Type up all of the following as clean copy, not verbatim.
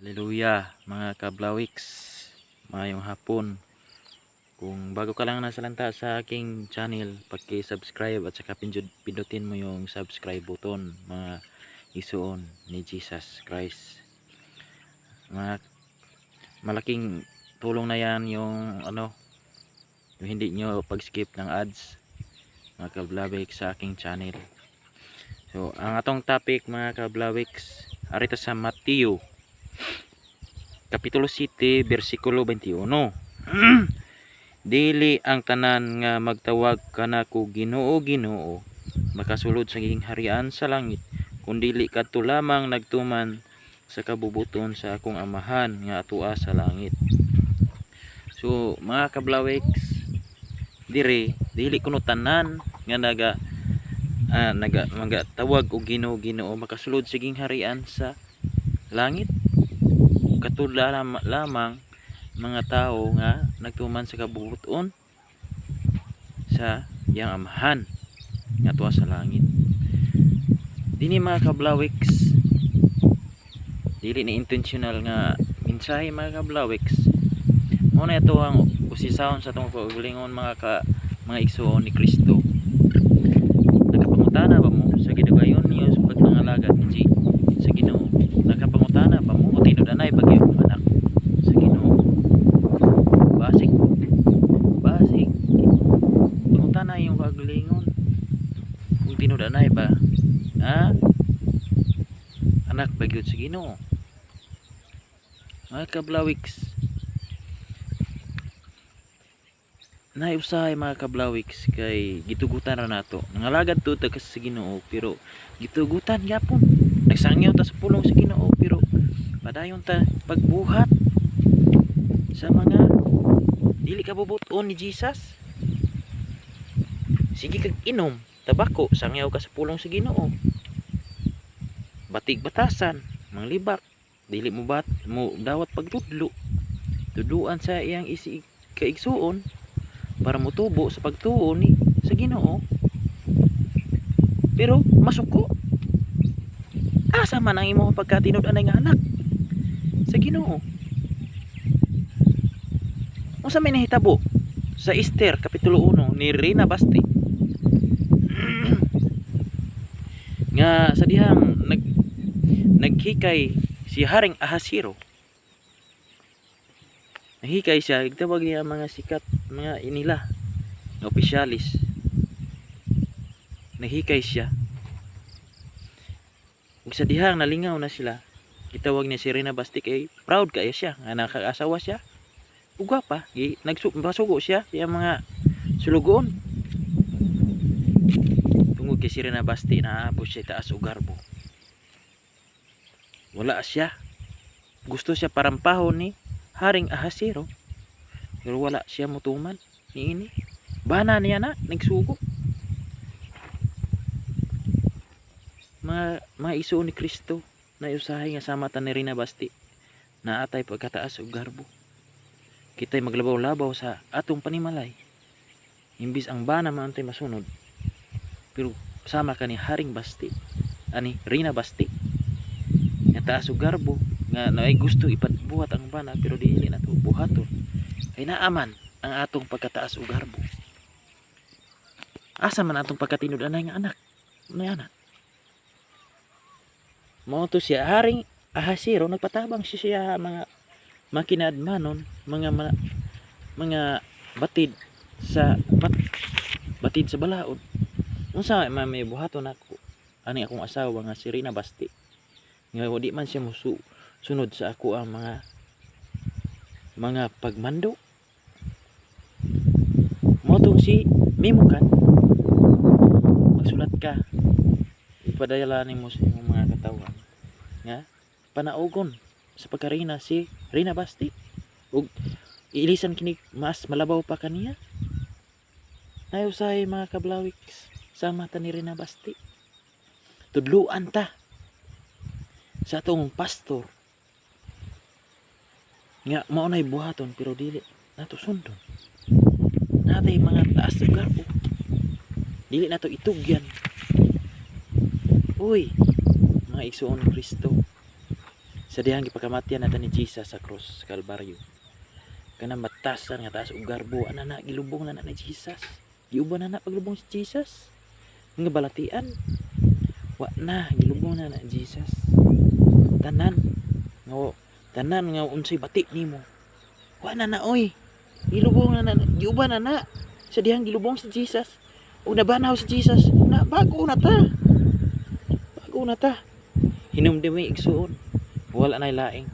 Hallelujah, mga kablawiks. Maayong hapon. Kung bago ka lang nasalanta sa aking channel, paki-subscribe at saka pindutin mo yung subscribe button, mga isuon ni Jesus Christ. Mga malaking tulong na yan yung ano, yung hindi nyo pag-skip ng ads, mga kablawiks, sa aking channel. So, ang atong topic, mga kablawiks, arita sa Mateo Kapitulo 7, versikulo 21. "Dili ang tanan nga magtawag kanako 'Ginoo, Ginoo' makasulod sa gingharian sa langit, kundili kadto lamang nagtuman sa kabubuton sa akong Amahan nga atoa sa langit." So, mga kablawiks, dire dili kuno tanan nga naga magatawag og "Ginoo, Ginoo" makasulod sa gingharian sa langit, katulad lamang mga tao nga nagtuman sa kabubuton sa iyang Amahan nga tuwa sa langit. Dini, mga kablawiks, dili ni intentional nga mensahe, mga kablawiks. Mo na ito ang usisahon sa atong kaugalingon, mga igsuon ni Kristo. Nakapangutana ba mo sa gidugayon niyo sa pagpangalagad ni sa Ginoo? Nakapangutana ba mo o tinud-anay ba gyud anak sa Ginoo? Basig basig pangutana yung kaugalingon kung tinud-anay ba, ha, anak ba gyud sa Ginoo. Mga kablawiks, naiusahay, mga kablawiks, kay gitugutan ra nato. Nangalagad to ta sa Ginoo pero gitugutan gyapon. Nagsangyaw ta sa pulong sa Ginoo pero padayon ta pagbuhat sa mga dili kabubuton ni Jesus. Sige kag inom tabako, sangyaw ka sa pulong sa Ginoo. Batig batasan, manglibak, dili mo bat mo dawat pagtudlo, tuduan sa iyang isi kaigsuon para motubo sa pagtuo ni sa Ginoo. Pero masuko. Asa man ang imong pagkatinud-anay nga anak sa Ginoo? Unsa may nahitabo sa Esther kapitulo 1 ni Reyna Basti nga sa dihang naghikay si Haring Ahasiro? Nahikay siya, gitawag niya mga sikat, mga inila nga opisyalis. Nahikay siya ug sa dihang nalingaw na sila, gitawag niya si Reyna Basti kay proud kaayo siya nga nakaasawa siya ug gwapa. Gi nagpasugo siya sa iyang mga sulugoon. Tungod kay si Reyna Basti naabot siya taas og garbo, wala siya gusto siya parampahon ni Haring Ahasero, pero wala siya mutuman niini. Bana niya na nagsugo. Mga igsuon ni Kristo, na usahay nga sama ta ni Reyna Basti, naatay pagkataas og garbo. Kita'y maglabaw-labaw sa atong panimalay imbis ang bana man tay masunod, pero sama ka ni Haring Basti ani Reyna Basti nga taas og garbo, nga naay gusto ipabuhat ang bana pero dili na to buhaton kay naaman ang atong pagkataas og garbo. Asa man atong pagkatinud-anay nga anak may anak? Mao to siya Haring Ahasiro, nagpatabang siya siya mga makinadmanon, mga batid sa batid sa balaod. Unsa man may buhaton nako ani akong asawa nga si Rina Basti nga di man siya musu sunod sa ako ang mga pagmando? Mao tong si Memucan, magsulat ka, ipadala nimo sa imong mga katawhan nga panaugon sa pagkarina si Rina Basti ug iilisan kini mas malabaw pa kaniya. Nayusay, mga kablawiks, sama ta ni Rina Basti, tudluan ta sa atong pastor nga mao nay buhaton pero dili nato sundon. Natay mga taas og garbo, dili nato itugyan. Uy, mga igsuon ni Kristo. Sa dihang gipakamatyan nata ni Jesus sa cross sa Kalbaryo, kanang batasan nga taas og garbo, ana na gilubong na na ni Jesus. Giuban na na paglubong si Jesus nga balatian, wa na, gilubong na na Jesus. Tanan nga unsay bati nimo, wa na na oy, gilubong na na, giuban na na sa dihang gilubong si Jesus ug nabanaw si Jesus na bago na ta, bago na ta. Hinumdumi, igsuon, wala nay laing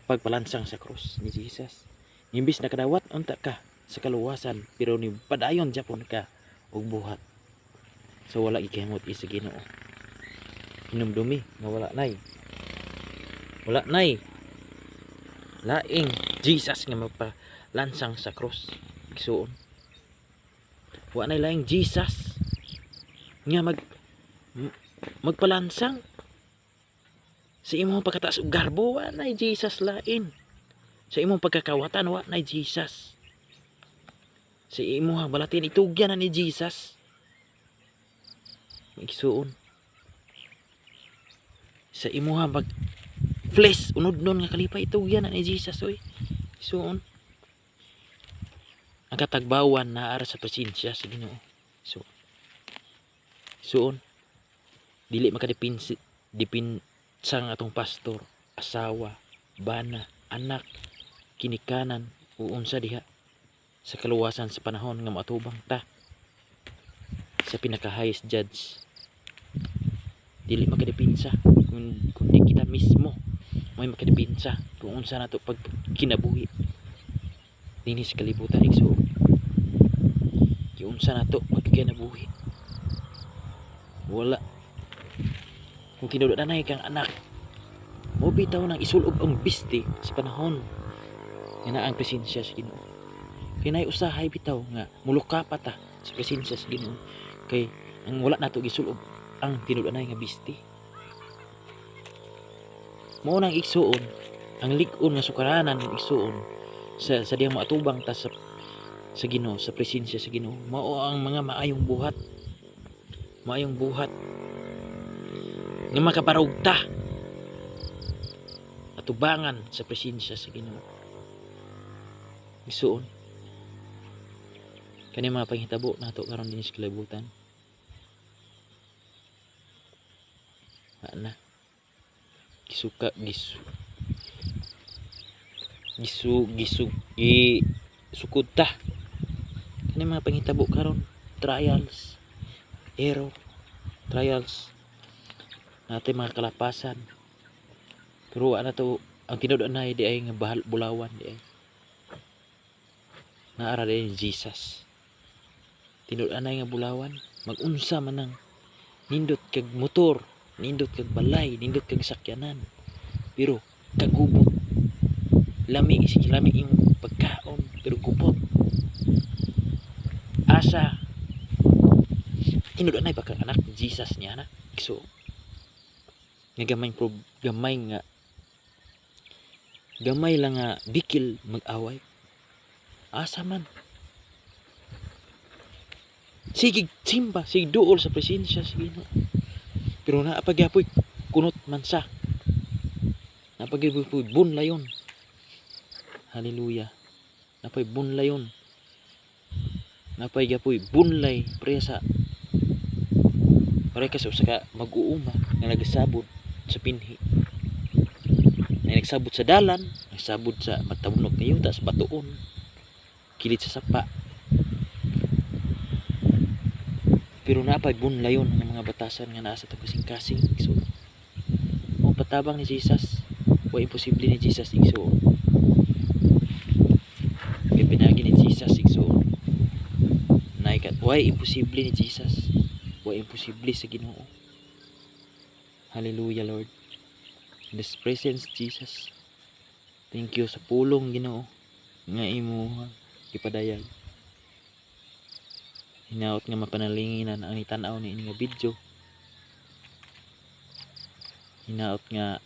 pagpalansang sa krus ni Jesus. Imbis nakadawat unta ka sa kaluwasan, pero ni padayon japon ka og buhat, so wala gikahimot sa Ginoo. Hinumdumi nga wala nay laing Jesus nga magpalansang sa krus, igsuon. Wa nay laing Jesus nga magpalansang sa imong pagkataas og garbo. Wa nay Jesus lain sa imong pagkakawatan. Wa nay Jesus sa imong balatin. Itugyan na ni Jesus, igsuon. Sa imuha pag flesh, unod nun nga kalipay, itugyan na ni Jesus oy, igsuon. Ang katagbawan naa ra sa presensya sa Ginoo. So igsuon, dili makadipinsi dipinsang atong pastor, asawa, bana, anak, kinikanan o unsa diha sa kaluwasan sa panahon nga moatubang ta sa pinaka highest judge. Dili makadipinsa kung kundi kita mismo may makadipinsa kung unsa nato pag kinabuhi dinhi sa kalibutan, igsuon. Giunsa nato pagkinabuhi, wala. Kung tinud-anay kang anak mo bitaw nang isulob ang biste sa panahon nga naa ang presensya sa Ginoo, kay naay usahay bitaw nga muluka pa ta sa presensya sa Ginoo, kay ang wala nato gisulob ang tinud-anay nga biste. Mao nang, igsuon, ang lig-on nga sukaranan, igsuon, sa diyang maatubang ta sa Ginoo, sa presensya sa Ginoo, mao ang mga maayong buhat, maayong buhat nga makabarog ta atubangan sa presensya sa Ginoo, igsuon. Kani mga panghitabo nato karon dinhi sa kalibutan, ana gisuka gisu gisu gisu gi sukod ta. Kani mga panghitabo karon, trials, error, trials natin, mga kalapasan, pero ana to ang tinud-anay di ay nga bahal bulawan di ay naara di ay Jesus. Tinud-anay nga bulawan. Magunsa man ang nindot kag motor, nindot kag balay, nindot kag sakyanan, pero kagubot, lami sige lami imong pagkaon pero gubot, asa tinud-anay ba kang anak ni Jesus niya na? So nga gamay nga gamay lang nga bikil mag-away, asa man? Sige simba, sige duol sa presensya sa Ginoo, pero naa pa gyapoy kunot man sa naa pa gyapoy bunlayon. Hallelujah. Napay bunlayon, napay gyapoy bunlay, pareha sa usa ka mag-uuma nga nagasabot sa pinhi, ay nagsabot sa dalan, nagsabot sa matabnok nga yuta, sa batuon, kilid sa sapa, pero napay bunlayon ng mga batasan nga naa sa atong kasing-kasing. So mo patabang ni Jesus, wa imposible ni Jesus, igsuon. Kay pinagi ni Jesus, igsuon, nay kat way imposible ni Jesus, wa imposible sa Ginoo. Hallelujah, Lord. In this presence, Jesus, thank you sa pulong, Ginoo, nga imo gipadayag. Hinaot nga mapanalinginan ang itan-aw ni ini nga video. Hinaot nga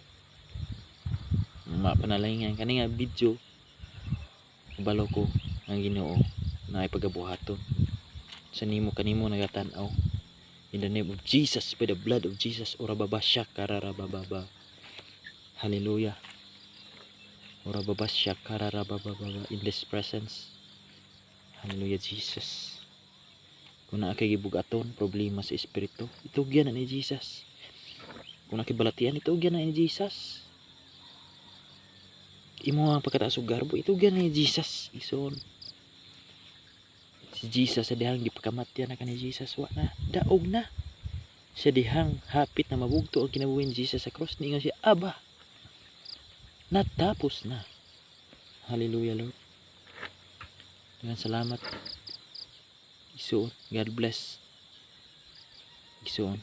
mapanalingan kani nga video. Kabalo ko ang Ginoo na ipagabuhaton sa nimo kanimo nagatan-aw. In the name of Jesus, by the blood of Jesus, ora baba siya kararababa. Hallelujah. Ora babasya kararabababa in this presence. Hallelujah, Jesus. Kung naa kay gibugaton, problema sa espiritu, itugyan na ni Jesus. Kung naa kay balatian, itugyan na ni Jesus. Imo ang pagkataas og garbo, itugyan na ni Jesus. Ison. Si Jesus sa dihang gipakamatyan na ka ni Jesus, wa na, daog na. Sa dihang hapit na mabugto ang kinabuhi ni Jesus sa cross, niingon siya, "Aba, natapos na." Hallelujah, Lord. Daghang salamat. Isuon. God bless. Isuon.